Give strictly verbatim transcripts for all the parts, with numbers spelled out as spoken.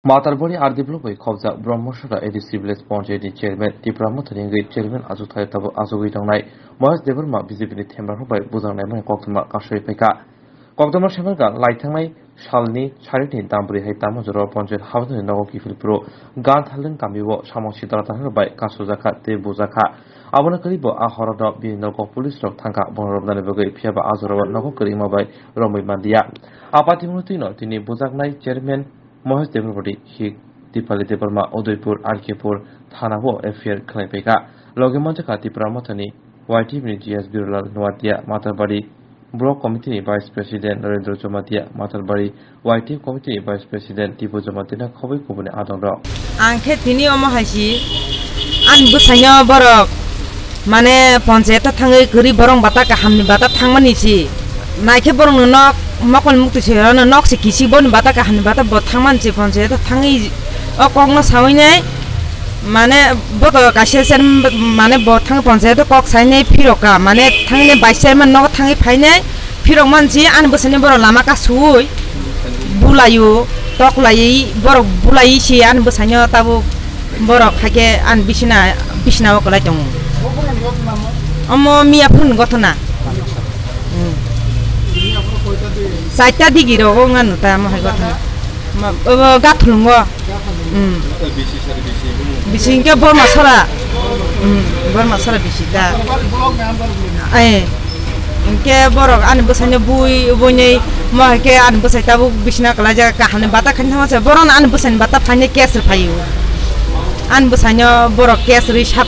Matarbari R D block bai khobjak Brahmasora A D C village panchayat ni chairman Tipra Mothani wngwi chairman achukthai tabuk achugwi tongnai Mahesh Debbarma B J P ni themrarok bai bujak naimani koktwma kasui phaikha. Koktwma saimankha laithangnai salni sarikni dambri hai tamo jora panchayat habitani nogo kiphilphuru Ganthalwng kamio samung sitra tanrok bai kachujakha tei bujakha. Abono kwrwi bo a horono bini nogo police rok thangkha bono romnani bagwi, phiyaba a jorao nogo kwrwima bai romwi manliya. A patimungno twino tini bujaknai chairman Mahesh Debbarma body hik Dipali Debbarma Udaipur R K Pur thana o F I R khlai paikha. Logi manjakha Tipra Mothani Y T F ni G S Birulal Noatia, Matarbari Block Committee ni Vice President Narendra Jamatia, Matarbari Y T F Committee ni Vice President Tipu Jamatia na khobwi kubuni adong rok. Ang khe tini omo hai si, ani bwsaino borok mane ponchayat thangwi kwrwi borok bata kahamni bata thangmani si. Naikhe borokno nok mokol mukti se rano nok se kisi boni bata kahamni bata bo thangmani se ponchayat thangwi o kokno sawi nai mane bo to kaisa ser mane bo thang ponchayat kok sai nai phirok ka mane thang nai bai chairman nogo thangwi phai nai phirok mansi ani bwsani borok lama ka suwi bulayo toklai borok bulai si ani bwsano tabo borok haike ani bisina bisina o kwlai tongo. Omo miya phun gothona. Hmm. Saita digi rogo nganu ta mo hai gothona. Ma, obo gathulungo. Hmm. Bisi hingke Borma sora. Hmm, Borma sora bisi ta. Ai. Hingke borok ani bwsaino bui, bui nei mo hingke ani bwsai tabuk bisina kwlai jaga kaham ni bata khaini thangma se. Borok ani bwsai ni bata phaini case rw phaio. Ani bwsaino borok case rwi sap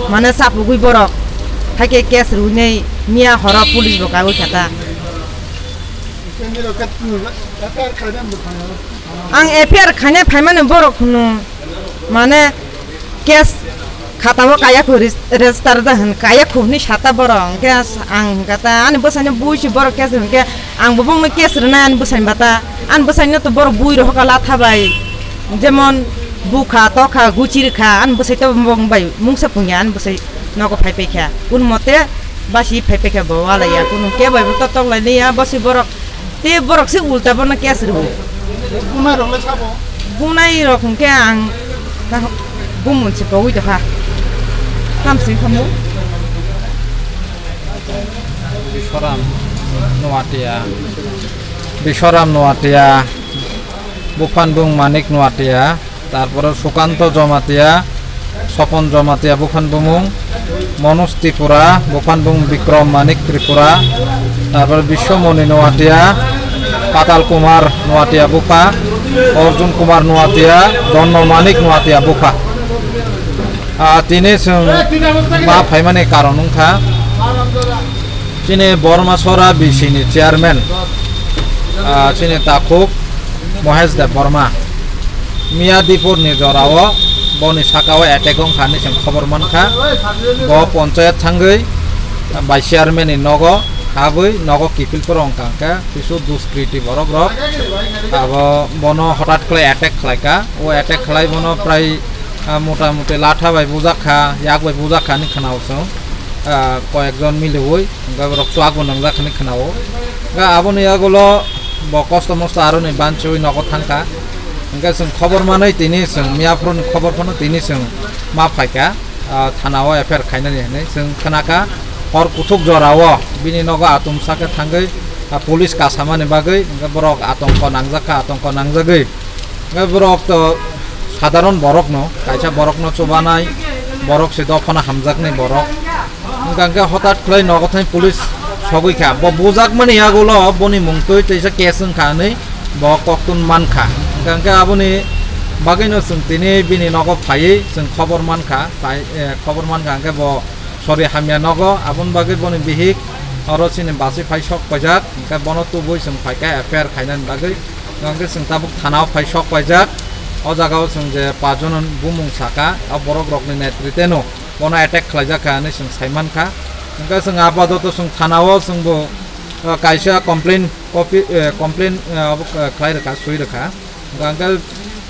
mane chapugwi borok. Haike case rwi nei miya horo police bo kaiwi kha ta. Ang F I R khaina phaimani borok hwno, mane, case khatao kaya khu ris-, register da hwn, kaya khu hwnwi sata borok, hwnkhe as-, ang hwnkha ta ani bwsaino bui si borok case hwnkhe ang bo bongno case rwnai ani bwsaini bata, ani bwsaino to borok bui rohorkha latha bai, jemon bukha, tokha, guchi rwkha, ani bwsai to bong bai mungsa pungya ani bwsai nogo phai paikha, kun mote basi phai paikha bo walaiya, kunu kebo bai bo to toklainaiya, basi borok. Tei borok se ulta bono case rwo. Bunai rok le sabo? Bunai rok hwnkhe ang bumung se pogwi tongkha. Tamsing khamu. Biswaram Noatia. Biswaram Noatia. Buphan bung Manik Noatia. Tarpore Sukanto Jamatia, Sopon Jamatia buphan bumung, Manoj Tripura buphan bumung, Bikram Manik Tripura, tarpore Biswamoni Noatia, Patal Kumar Noatia bupha, Arjun Kumar Noatia, Donno Manik Noatia bupha. Ah, tini chwng ma phaimani karon wngkha, chini Borma Sora B C ni chairman, ah, chini takhuk Mohesh Debbarma. Miya Dipor ni jorao boni sakao attack wngkha hinwi chwng khobor mankha. Bo ponchayat thangwi bai chairman ni nogo habwi nogo kiphil phoro wngkha, hwnkhe kisu duskriti borok rok abo bono hotat khlai attack khlaikha. O attack khlai bono prai, ah, mota moti latha bai bujak kha, yak bai bujak kha hinwi khwnao chwng. Ah, koyekjon miliwi hwnkhe borok chuak bo nwngjak hinwi khwnao. Hwnkhe aboni yagulo bo kosto mosto aroni banchiwi nogo thangkha. Hwnkhe chwng khobor manwi tini chwng miyaphuruni khobor phano tini chwng ma phaikha, ah, thana o F I R khainani hinwi chwng khnakha. Hor kuthuk jorao bini nogo atum sakhe thangwi, ah, police kasamani bagwi hwnkhe borok atongko nangjak kha, atongko nangjagwi hwnkhe borok to sadharon borokno, kaisa borokno chubanai, borok se dophano hamjaknai borok. Hwnkha hwnkhe hotat khlai nogo thani police sogwi kha. Bo bujakmani yagulo boni mung twi teisa case wngkha hinwi bo koktun mankha. Hwnkha hwnkhe aboni bagwino chwng tini bini nogo phaiwi chwng khobor mankha. Phai, eh, khobor mankha hwnkhe bo sori hamya nogo. Aboni bagwi boni bihik oro chini basi phai sok paijak. Hwnkhe bono tubui chwng phaikha F I R khainani bagwi. Hwnkhe chwng tabuk thanao phai sok paijak. O jagao chwng je pachjon bumung saka, o borok rokni netrite no bono attack khlaijak kha hinwi chwng sai mankha. Hwnkhe chwng apatoto chwng thanao chwngbo, uh, kaisa complain copy, uh, complain, uh, abo, uh, khlai rwkha, swi rwkha. Hwnkhe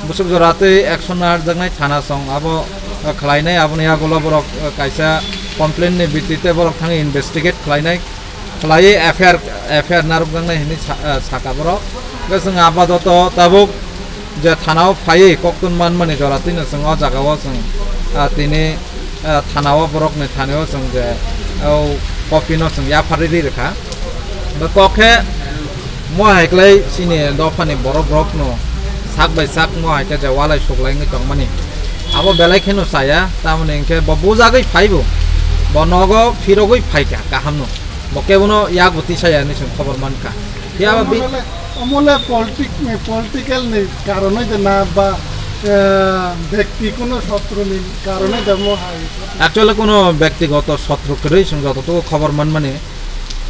bwswk jora tei action narwkjaknai thana chwng abo, uh, khlainai, aboni yagulo borok, uh, kaisa complain ni bittite borok thangwi investigate khlainai, khlaiwi F I R, F I R narwkjaknai hinwi sa-, uh, saka borok. Hwnkhe chwng apatoto tabuk Je thanao phaiwi koktun manmani jora twino chwng o jagao chwng, ah, tini, ah, thanao borokni thanio chwng je o copy no chwng yapharwi ri rwkha. Bo kok khe mo hai klai chini dophani borok rokno sak bai sak mo hai khe je walai suklaingwi tongmani. Abo belai kheno chaya, tamoni hinkhe bo bujagwi phaibo, bo nogo phirogwi phaikha kahamno. Bo kebono yakbo tisaya hinwi chwng khobor mankha. Phiya ba bi- Omole, omole politic-, political ni karonoi de na ba, eh, bekti kuno sotro ni karonoi de mo hai? Actually kuno bektigoto sotro kwrwi chwng jototugo khobor manmani.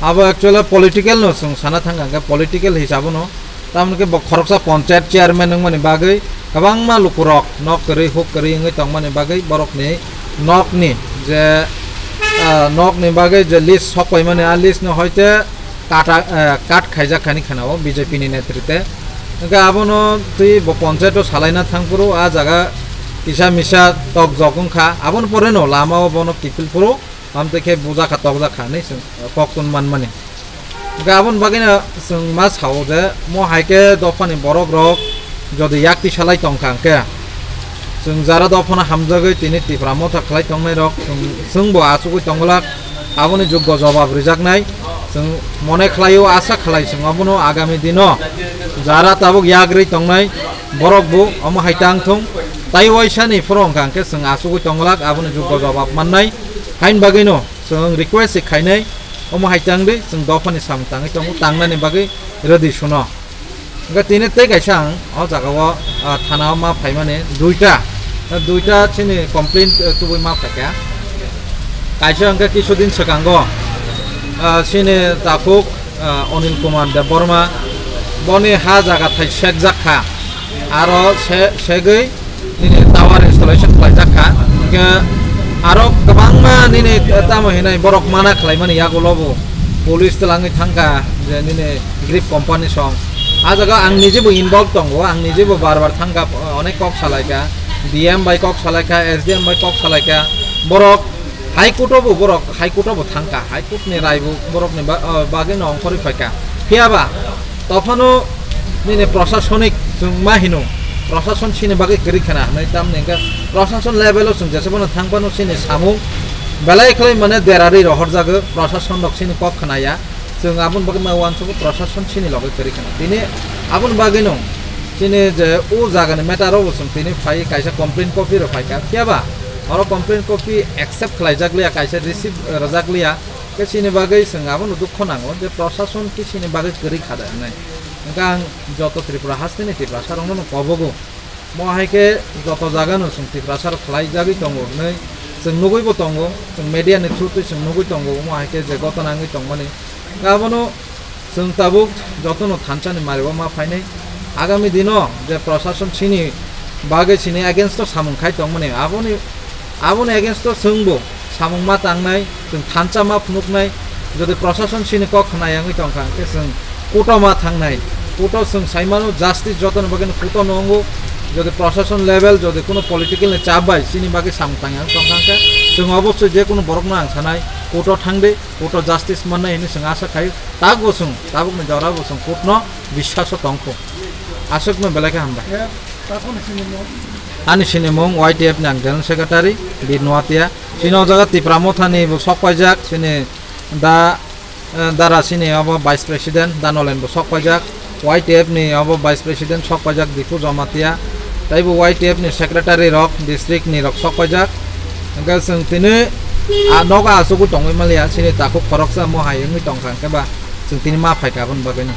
Abo actually political no chwng sana thangkha, hwnkhe political hisabo no, tamoni khe bo khoroksa panchayat chairman wngmani bagwi kwbangma lukurok nok kwrwi huk kwrwi wngwi tongmani bagwi borokni nokni je, ah, nokni bagwi je list sok paimani, a list no hoite kata, eh, cut khaijak kha hinwi khwnao B J P ni netrite. Hwnkhe abono twi bo panchayat o salaina thangphuru a jaga kisa misa tokjok wngkha, aboni pore no lama o bono kiphilphuru, amtwi khe bujakha tokjakha hinwi chwng koktun manmani. Hwnkhe aboni bagwino chwng ma sao je mo hai khe dophani borok rok jodi yak tisalai tongkha hwnkhe, chwng jara dophano hamjagwi tini Tipra Motha khlai tongnai rok chwng, chwngbo achugwi tongwlak, aboni juggo jobab rijaknai. Chwng mone khlaio, asa khlai chwng abono agami dino jara tabuk yak rwi tongnai borok bo omo hai tang thung. Tai waisani phoro wngkha hwnkhe chwng achugwi tongwlak, aboni juggo jobab mannai. Hain bagwino chwng request se khainai, omo hai tang di, chwng dophani samung tangwi tongo, tangnani bagwi ready suno. Hwnkhe tini tei kaisa ang o jaga o, ah, thana o ma phaimani duita, duita chini complaint, eh, tubui ma phaikha. Kaisa hwnkhe kisudin swkango, ah, chini takhuk, ah, Anil Kumar Debbarma, boni ha jaga thai sekjak kha, aro se-, segwi nini tower installation khlaijak kha. Hwnkhe aro kwbangma nini tamo hinai borok mana khlaimani yagulo bo police twlangwi thangkha je nini Grip company song. A jaga ang nijebo involve tongo, ang nijebo bar bar thangkha, onek kok salaikha, D M bai kok salaikha, S D M bai kok salaikha. Borok High Court o bo borok, High Court o bo thangkha, High Court ni rai bo borok ni ba-, o, bagwi no ongkhorwi phaikha. Phiya ba, tophano nini prosasonik chwng ma hino, prosason chini bagwi kwrwi khna hinwi, tamni hwnkhe prosason level o chwng jesa phano thang phano chini samung belai khlai mane derarwi rohorjago, prosason rok chini kok khna ya, chwng aboni bagwi ma uansugo prosason chini logi kwrwi khna. Tini aboni bagwi no chini je o jaga ni matter o bo chwng tini phai kaisa complaint copy rok phaikha, phiya ba oro complaint copy accept khlaijak liya, kaisa receive rwjak liya. Khe chini bagwi chwng abono dukho nango je prosason khe chini bagwi kwrwi kha da hinwi. Hwnkhe ang joto Tripura hasteni Tiprasa rokno no kobogo. Mo hai khe joto jaga no chwng Tiprasa rok khlai jagwi tongo hinwi chwng nugwi bo tongo, chwng media ni through twi chwng nugwi tongo, omo hai khe je gotona wngwi tongmani. Hwnkhe abono chwng tabuk jotono thansa ni mari o ma phainai. Agami dino je prosason chini bagwi chini against o samung khai tongmani, aboni, aboni against o chwngbo samung ma tangnai, chwng thansa ma phunuknai. Jodi prosason chini kok khna yangwi tongkha, hwnkhe chwng court o ma thangnai. Court o chwng saimano justice jotoni bagwi no court o no wngo. Jodi prosason level jodi kuno political ni chap bai chini bagwi samung tang yang tongkha, hwnkhe chwng obosoi je kuno borok no ang sanai court o thangdi. Court o justice mannai hinwi chwng asa khaio. Tabukbo chwng, tabukni jora bo chwng court no biswaso tongkho. Aswkno belai khe hambai. Ani sinimung Y T F ni ang General Secretary Bir Noatia. Chini o jaga Tipra Motha ni bo sok paijak, chini da, eh, dara chini obo Vice President, da Nolen bo sok paijak. Y T F ni obo Vice President sok paijak Dipu Jamatia, tei bo Y T F ni secretary rok, district ni rok sok paijak. Hwnkhe chwng tini a nogo achugwi tongwi manliya, chini takhuk khoroksa mo hai wngwi tongkha, hwnkhe ba chwng tini ma phaikha aboni bagwi no.